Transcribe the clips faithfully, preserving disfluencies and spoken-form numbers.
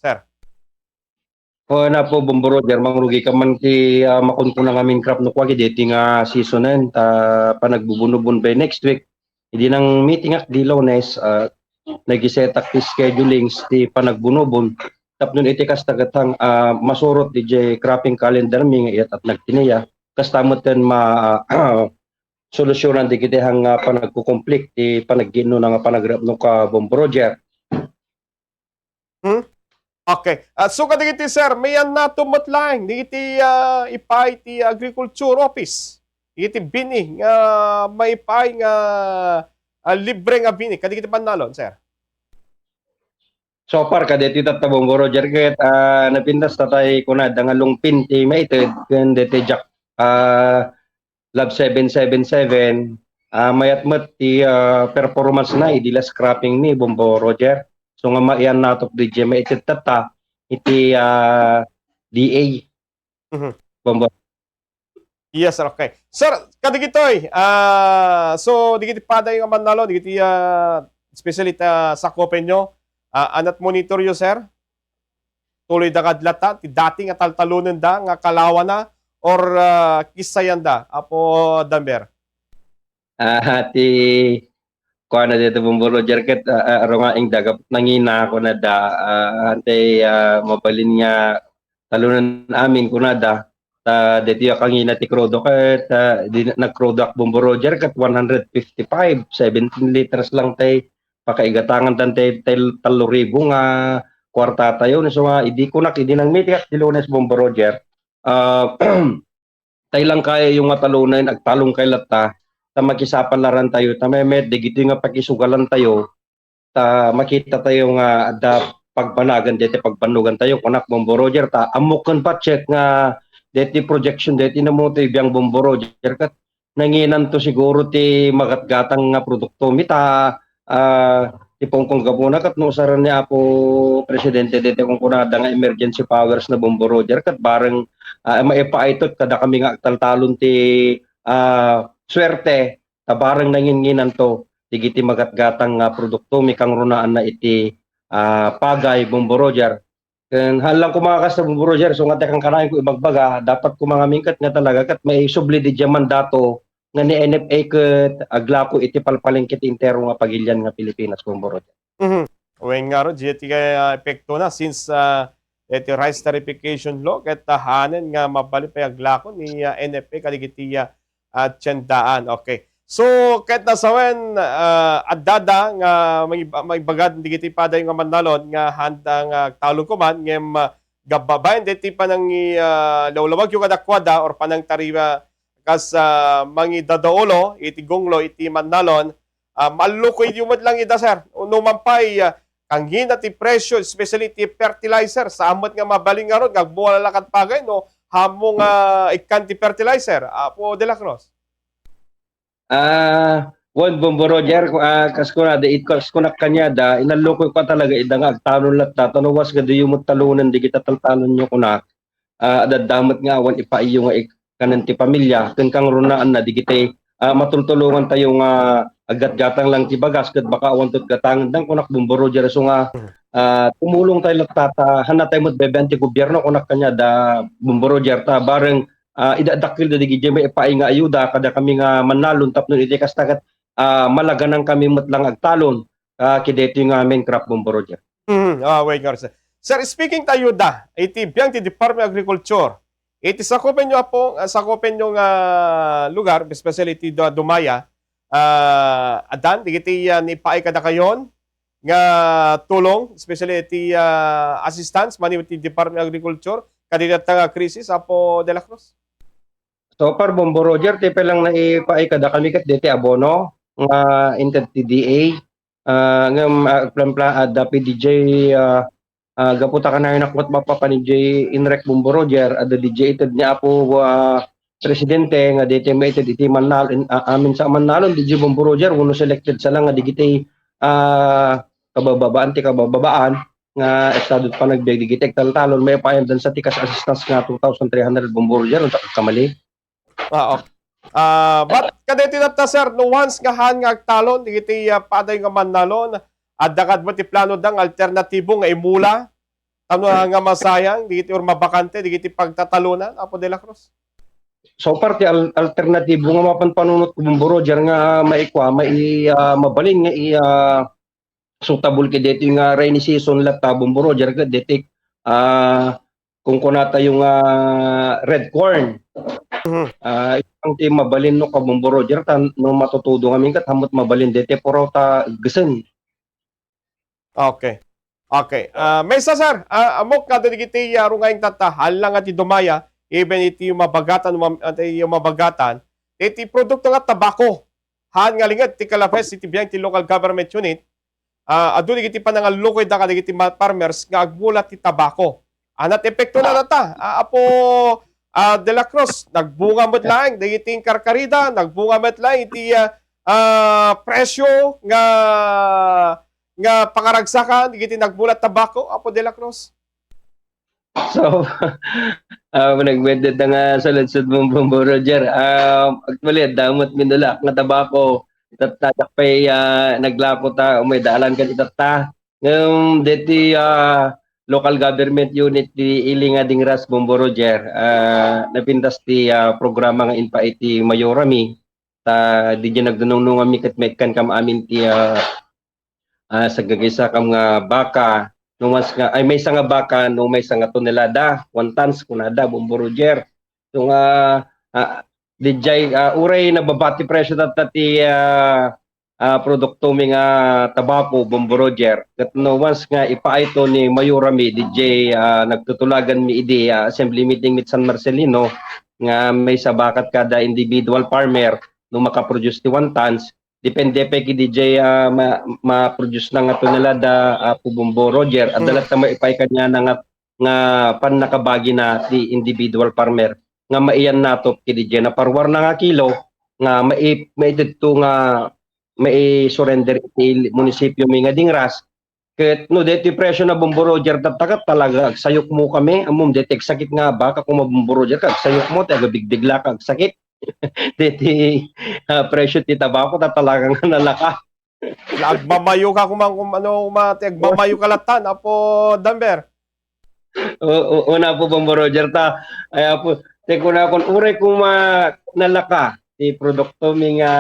sir. O, na po, Bombo Roger, mangrugi ka man ti, ah, makunkuna nga main crop no kua, deti nga seasonen, ta panagbubunobon by next week. Idi nang meeting ak di Lunes, ah, nagisetak ti schedulings ti panagbunobon. Tapno iti kasta ket hang, ah, masurot di jay cropping calendar mi nga iyat at nagtiniya. Kasta met ken ma, solusyonan di kiti hang, ah, panagkukumplik ti panagginnuna nga panagrapno ka Bombo Roger. Hmm? Okay. Ah, so, kadagiti, sir, mayannato met laeng dagiti, ah, ipaay ti agriculture office. Dagiti bini nga maipaay nga, ah, libre nga bini kadagiti mannalon, sir. So far, kadeti tatta Bombo Roger ket, ah, napintas tatay kunada nga lungpin ti maited ken deti Jack, ah, Love seven seven seven, ah, mayat met ti, ah, performance na idi last cropping mi, Bombo Roger. So nga maiyannato di jay maited tatta iti, ah, D A. Mhm. Bombo. Yes, sir. Okay. Sir, kadagitoy, ah, so, dagiti padayo nga mannalon, dagiti, ah, especially ta sakupenyo, ah, anat monitor yo, sir? Tuloy da kadlata, ti dati nga taltalonenda nga kalawana, or, ah, kissayanda, Apo Damber? Ah, ti, kuana dito, Bombo Roger, ket, ah, ah, aro nga ingda, gap-, nangina ako na da, ah, antay, ah, mabalin nga talunan amin, kunada. Ta, dito yung kangina ti crudo, ket, ah, di, nagcrudo ak, Bombo Roger, ket one hundred fifty-five, seventeen liters lang tay pakaigatangan tan tay, tay tallo ribu nga kuarta tayo. So nga, idi kunak, idi nang meeting ak di Lunes, Bombo Roger, ah, tay lang kaya yung nga talunan, agtalon kay latta, ta makisapalaran tayo, ta may, may digito nga pakisugalan tayo, ta makita tayo nga adda pagbanagan deti pagbannugan tayo, kunak, Bombo Roger, ta ammok ken pa-check nga deti projection deti namuto ibiang, Bombo Roger, ket nanginan to siguro ti magatgatang nga produkto mi ta, ah, ti pungkong gapuna ket no usaran ni Apo Presidente deti kunkunada nga emergency powers na, Bombo Roger, ket bareng, ah, maipaayto kadakami nga agtaltalon ti, ah, suerte, ta bareng nanginnginanto digiti magatgatang nga produkto mi kangrunaanna iti, ah, pagay, Bombo Roger. Ken haan lang koma nga kasta, Bombo Roger, so nga ti kankanayon ko ibagbaga, dapat koma ngamin ket nga talaga ket maisubli di diay mandato nga ni N F A ket aglako iti palpalengke ti entero nga pagilian nga Pilipinas, Bombo Roger. Mhm. Wen ngarud, diay ti kay, ah, epektona since, ah, iti rice tariffication law, ket, ah, haanen nga mabalin pay aglako ni, ah, N F A kadagiti, ah, ah, tiendaan. Okay. So, ket nasawen, ah, addada nga mangi-, mangibaga dagiti padayo nga mannalon nga haanda nga agtalon koman, ngem, ah, gababaen deti panangi-, ah, lawlawagyo kadakuada or panangtariba kas, ah, mangidadaulo iti gunglo iti mannalon, ah, maallukoyyo met lang ida, sir. No man pay, ah, kangina ti presyo, especially ti fertilizer, saan met nga mabalin ngarud nga agbuala la kad pagay no haanmo nga ikkan ti fertilizer, Apo De La Cruz? Ah, wen, Bombo Roger, ah, kas kunada, it-, kas kunak kaniada, inallukoy ko talaga ida nga agtalon latta, ta no was nga diyo met talunen digita taltalonyo kunak, ah, adda met nga awan ipaayyo nga ikkanen ti pamilya, ken kangrunaanna digiti, ah, matultulongan tayo nga aggatgatang lang ti bagas ket baka awan ket gatangen dan kunak, Bombo Roger, so nga, ah, tumulong tayo latta ta, hana tayo met bebean ti gobierno kunak kaniada, Bombo Roger, ta bareng, ah, idadakkel da digiti maipaay nga ayuda kadakami nga mannalon tapno iti kasta ket, ah, malaganan kami met lang agtalon, ah, kidaytoy nga main crop, Bombo Roger. Mhm. Ah, wait nga, sir. Sir, speaking ta ayuda, iti biang ti Department of Agriculture, iti sakupenyo, Apo, ah, sakupenyo nga lugar, especially iti du-, Dumaya, ah, addan, dagiti, ah, naipaay kadakayon nga tulong, especially iti, ah, assistance, mani iti Department of Agriculture, kadagiti nga krisis, Apo De La Cruz? So far, Bombo Roger, ti pay lang naipaay kadakami ket deti abono nga inted ti D A. Ah, ngem, ah, plan-plan, adda pay di jay, ah, ah, gapu ta kanayon ak met mapapan di jay inrek, Bombo Roger, adda di jay ited ni Apo, ah, Presidente nga deti maited iti mannal-, in-, ah, amin sa mannalon di jay, Bombo Roger, wenno selected sa lang nga digiti, ah, kabababaan ti kabababaan nga estado ti panagbiag digiti agtaltalon, maipaaydan sa ti kas assistance nga two thousand three hundred, Bombo Roger, unta kamali. Ah, okay. Ah, but kadeti latta, sir, no once nga haan nga agtalon digiti, ah, padayo nga mannalon, adda kad met ti plano da nga alternatibo nga imula? Tapno nga masayang, dagiti or mabakante, dagiti pagtatalonan, Apo De La Cruz? So far, ti al-, alternatibo nga mapan panunot ko, Bombo Roger, nga maikua, mai-, ah, mabalin nga i-, ah, suitable ket daytoy nga rainy season latta, Bombo Roger, ket daytoy, ah, kunkunatayo nga red corn. Mhm. Ah, isu ti mabalin no ka, Bombo Roger, ta no matutudo ngamin ket, ammo't mabalin daytoy puraw ta eggesen. Okay. Okay. Ah, maysa, sir, ah, ammok nga dagiti, ah, rungaing tatta, haan lang nga ti dumaya, even iti mabagatan, mam-, iti mabagatan, iti produkto nga tabako. Haan nga linget ti kalabes iti biag ti local government unit, ah, adu dagiti panangallukoyda kadagiti ma-, farmers nga agmula ti tabako. Ania ti epektona dayta, ah, Apo, ah, De La Cruz, nagbunga met laeng dagiti inkarkarida, nagbunga met laeng iti, ah, ah, presyo nga nga pangaragsakan dagiti nagmula tabako, Apo De La Cruz? So, ah, nagmedyo ta nga saludsod mo, Bombo Roger. Ah, actually, adda met minulak nga tabako. Tattadak pay, ah, naglako ta, umay dalan ket itatta. Ngem, deti, ah, local government unit ti ili nga Dingras, Bombo Roger, ah, napintas ti, ah, programa nga inpaay ti mayorami. Ta, di nagdunong-nungan mi ket maikkan kam amin ti, ah, ah, sagagaysakam nga baka, no mas nga, ay, maysa nga baka, no maysa nga tonelada, one tons, kunada, Bombo Roger. So nga, ah, dijay, ah, uray nababa ti presyo tatta ti, ah, ah, produkto mi nga tabako, Bombo Roger. Ket no once nga ipaayto ni Mayorami, dijay, ah, nagtutulagan mi idi, ah, assembly meeting mi San Marcelino, nga maysa bakat kada individual farmer, no makaproduce ti one tons, depende pay ket dijay, ah, ma-, ma-produce na nga tonelada, Apo Bombo Roger, adda Mm. latta maipaay kaniana nga, nga pannakabagina ti individual farmer nga maiyan natop ket dijay naparuarna nga kilo nga mai-, maitedto nga mai-surrender iti munisipio mi nga Dingras. Ket no deti presyo na, Bombo Roger, tatta ket talaga agsayukmo kami. Ammom, deti agsakit nga baka koma, Bombo Roger, ket agsayukmo, ti agabigdeg la ka agsakit. Deti, ah, presyo ti tabako, ta talaga nga nalaka. La, agmamayo ka koma, koma, ano, koma, ti agmamayo ka latta, Apo Damber. O, o, una po, Bombo Roger, ta, ay, apo, ti kunakon, uray koma nalaka ti produkto mi nga,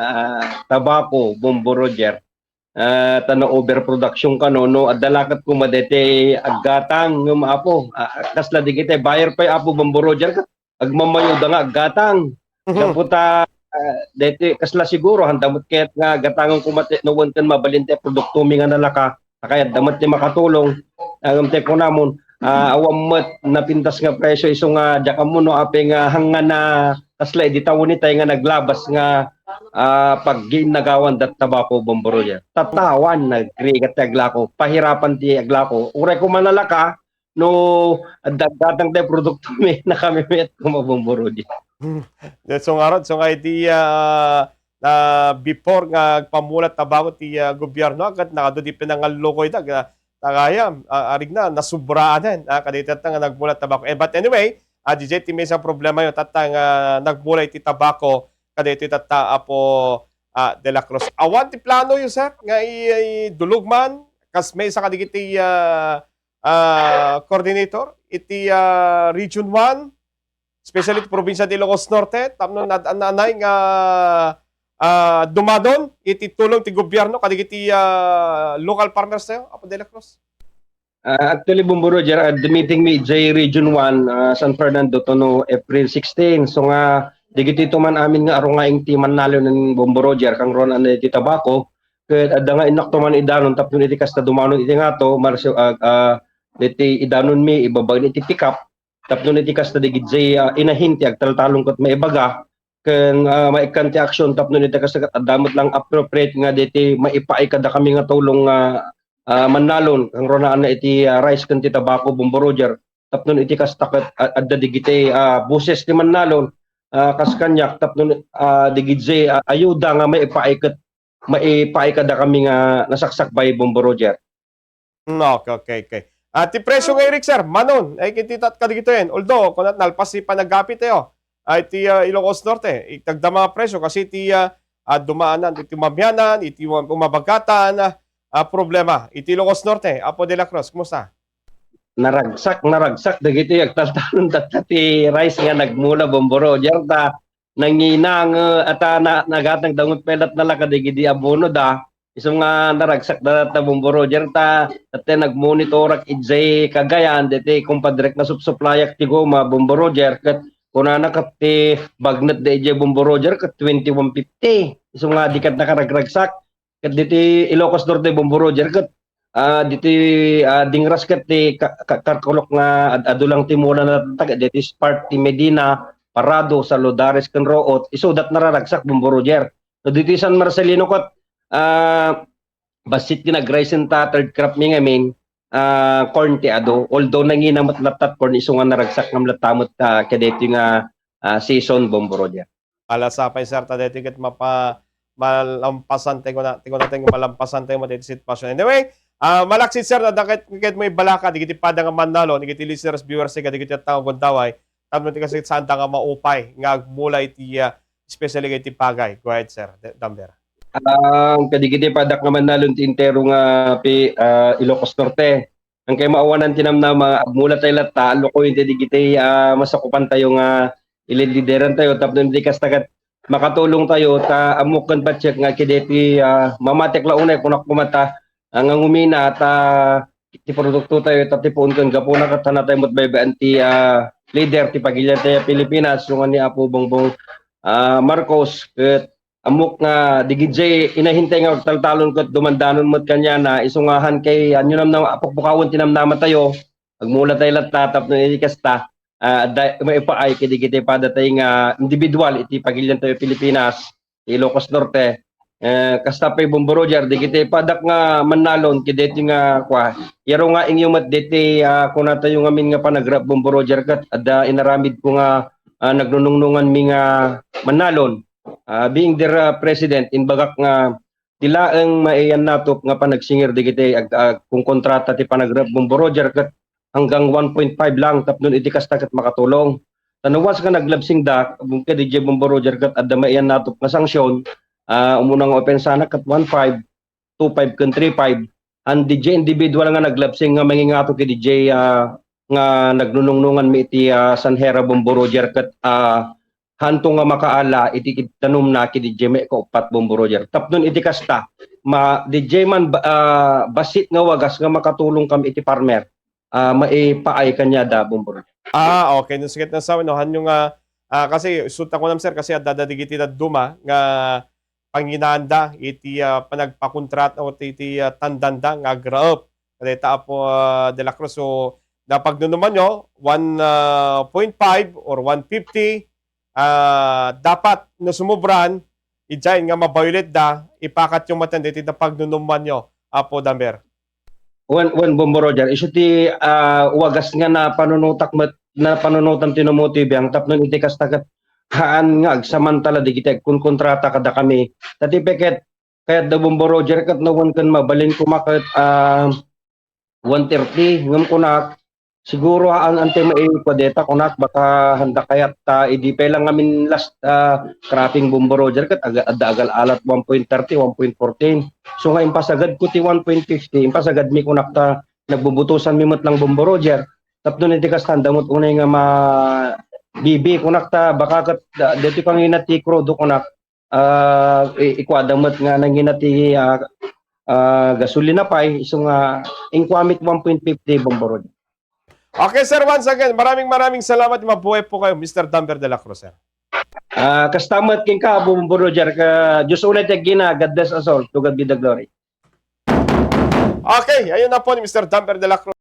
ah, tabako, Bombo Roger. Ah, ta na-overproduction kano, no, adda la ket koma deti aggatang, ngem, apo, ah, kasla dagiti buyer pay, Apo Bombo Roger, ket agmamayoda nga aggatang. Mhm. Gapu ta, ah, deti kasla siguro, haan da met ket nga gatangen koma ti, no, wen ken mabalin ti produkto mi nga nalaka, ta kayat da met ti makatulong. Ngem ti kunamon, ah, awan met napintas nga presyo isu nga diak ammo no apay nga hangngana kasla idi tawen itay nga naglabas nga, ah, paggiinnagawan dat tabako, Bombo Roger. Tatawan, nagrigat ti aglako, pahirapan ti aglako. Uray koma nalaka, no, adda aggatang ti produkto mi, nakamimiet koma, Bombo Roger. Hmm. Isu ngarud, isu nga iti, ah, ah, before nga agpamulat tabako ti, ah, gobierno, ket nakaadu ti pinangallukoyda, ah, ta gayam, ah, arigna, nasubraanen, ah, kadaytoy tatta nga nagmulat tabako. Eh, but anyway, ah, D J, ti maysa problemayo, tatta nga nagmula iti tabako, kadaytoy tatta, Apo, ah, De La Cruz. Awan ti planoyo, sir, nga i-, idulog man, kas maysa kadagiti, ah, ah, coordinator iti, ah, Region one, especially ti probinsia ti Ilocos Norte, tapno naad-, naanay nga, ah, dumadon iti tulong ti gobierno kadagiti, ah, local farmers tayo, Apo De La Cruz? Ah, actually, Bombo Roger, ah, the meeting mi idiay Region one, ah, San Fernando, to no April sixteen. So nga, dagitoy to man amin nga arungaing ti mannalon, Bombo Roger, kangruan iti tabako. Ket adda nga innak to man idanon tapno iti kasta dumanon iti ngato, Marcio, ah, ah, iti idanon mi, ibabaen iti pickup, tapno iti kasta dagiti, ah, inahin ti agtaltalon ket maibaga, ken, ah, maikkan ti action tapno iti kasta ket adda met lang appropriate nga diti maipaay kadakami nga tulong nga, ah, mannalon, kangrunaanna iti, ah, rice ken ti tabako, Bombo Roger, tapno iti kasta ket, ah, adda dagiti, ah, boses ti mannalon, ah, kas kaniak, tapno, ah, dagiti, ah, ayuda nga maipaay ket maipaay kadakami nga nasaksakbay, Bombo Roger. Hmm, okay, okay, okay. Ah, ti presyo nga irik, sir, manon, ay, kiti tat-, kadagitoyen. Although, kunat nalpas ti panagapit tayo. Ay, ti, ah, Ilocos Norte, itagda mga presyo kasi ti, ah, ah, dumaanan, iti mamianan, iti uma-, umabagatan, ah, ah, problema. Iti Ilocos Norte, Apo De La Cruz, kumusta? naragsak, naragsak dagiti agtaltalon tatta ti rice nga nagmula, Bombo Roger, ta nanginang, eh, ata na, nagatang dangot pelat na la kadagidi abono da. Isu nga naragsak da tatta, Bombo Roger, ta, tatta nagmonitorak idiay Cagayan, deti kumpadrek nga supsuplayak ti goma, Bombo Roger, ket kunana ket ti bagnet da idiay, Bombo Roger, ket twenty-one fifty. Isu nga di ket nakaragragsak. Ket diti Ilocos Norte, Bombo Roger, ket, ah, diti, ah, dingras ket ti ka-, ka-, kalkulok nga ad-, adu lang ti mula na tag-, diti part ti Medina, Parado, Saludares, ken Root, isudat nararagsak, Bombo Roger. So, diti San Marcelino ket, ah, bassit ti nag-rice ta third crop mi ngamin, ah, corn ti adu. Although nangina met latta ti corn, isu nga naragsak ngem latta met, ah, kadaytoy nga, ah, season, Bombo Roger. Ala, sapay, sir, ta daytoy ket mapa-, malampasan tayo na, tayo na tayo malampasan tayo mo daytoy sitwasyon. Anyway, ah, malaksid, sir, na dakit, ket mo ibalaka, digiti pada nga mannalon, digiti listeners, viewers, ket digiti tattao gundaway, tapno ti kasi saan ta nga maupay, nga agmula iti, ah, especially iti pagay. Go ahead, sir, D-, Damber. Ah, kadigiti padak nga mannalon ti entero nga pi-, ah, Ilocos Norte. Ang kay maawanan ti namnama, agmula tayo latta, lukoy ti digiti, ah, masakupan tayo nga ilid-lideran tayo, tapno di kasta ket makatulong tayo, ta ammok ken patchek nga kideti, ah, mamatek la unay kunak kumata, ah, nga ngumina, ta ti produkto tayo, ta ti puon ken gapuna ket hana tayo met baybay-an ti, ah, leader ti pagilian tayo Pilipinas, yung ni Apo Bongbong, ah, Marcos, ket ammok nga digidjay inahintay nga agtaltalon ket dumandanon met kaniana, isu nga han kay, ania namnama, apukpukawen ti namnama tayo, agmula tayo latta tapno iti kasta, ah, adda maipaay kadagiti padatay nga individual iti pagilian tayo Pilipinas, ti Ilocos Norte. Eh, kasta pay, Bombo Roger, digiti padak nga mannalon, kadeti nga, kua, iyaro nga ingyo met deti, ah, kuna tayo ngamin nga panagrap, Bombo Roger, ket adda inaramid ko nga, ah, nagnunungnungan mi nga mannalon. Ah, being their, ah, president, imbagak nga ti laeng maiyannatop nga panagsingir digiti ag-, ag-, kung kontrata ti panagrap, Bombo Roger, ket hanggang one point five lang tapno iti kasta ket makatulong. Ta no once nga naglabsingda, ket diay, Bombo Roger, ket adda maiyannatop nga sanction, ah, umuna nga opensana ket one five, two five ken three five. And diay individual nga naglabsing nga mangingato ket diay, ah, nga nagnunungnungan mi iti, ah, San Hera, Bombo Roger, ket, ah, hanto nga makaala iti id-, danumna ket diay maikauppat, Bombo Roger. Tapno iti kasta, ma-, diay man ba-, ah, bassit nga wagas nga makatulong kami iti farmer, ah, maipaay kaniada, Bombo Roger. Ah, okay. No, sige, no, sa, no, hanyo nga, ah, kasi isu ta kunam, sir, kasi adda, adda digiti dadduma nga panginaanda iti, ah, panagpakontrat o ti, ti, ah, tandanda nga agraep. Kadayta, Apo, ah, De La Cruz. So, napagnunuman nyo, one, ah, point five or one fifty, ah, dapat no sumubran, idiay nga ma-violate da, ipakatyo met daytoy napagnunuman nyo, Apo Damber. Wen, wen, Bombo Roger, isu ti, ah, wagas nga napanunotak met, napanunotan ti numuti biang tapno iti kasta ket haan nga agsamantala digiti agkunkontrata kadakami. Ta ti peket, kayat da, Bombo Roger, ket no wen ken mabalin koma ket, ah, one thirty, ngem kunak, siguro haan, ante maikuadeta kunak, baka handa kayat ta idi pay lang ngamin last, ah, cropping, Bombo Roger, ket aga-, adda agal-alat one point thirty, one point fourteen. So nga impasagad ko ti one point fifty, impasagad mi kunak ta nagbubutusan mi met lang, Bombo Roger. Tapno iti kasta, handa met unay nga ma-, bibi kunak ta baka ket da-, deti pangina ti krudo kunak, ah, i-, ikuada met nga nangina ti, ah, ah, gasolina pay, isu nga inkuamit one point fifty, Bombo Roger. Okay, sir, once again, maraming, maraming salamat. Mabuhay po kayo, Mister Damber de la Cruz, sir. Ah, kasta met kenka, Bombo Roger, ka Diyos unay ti aggina, God bless us all. To God be the glory. Okay, ayun na po ni Mister Damber de la Cruz.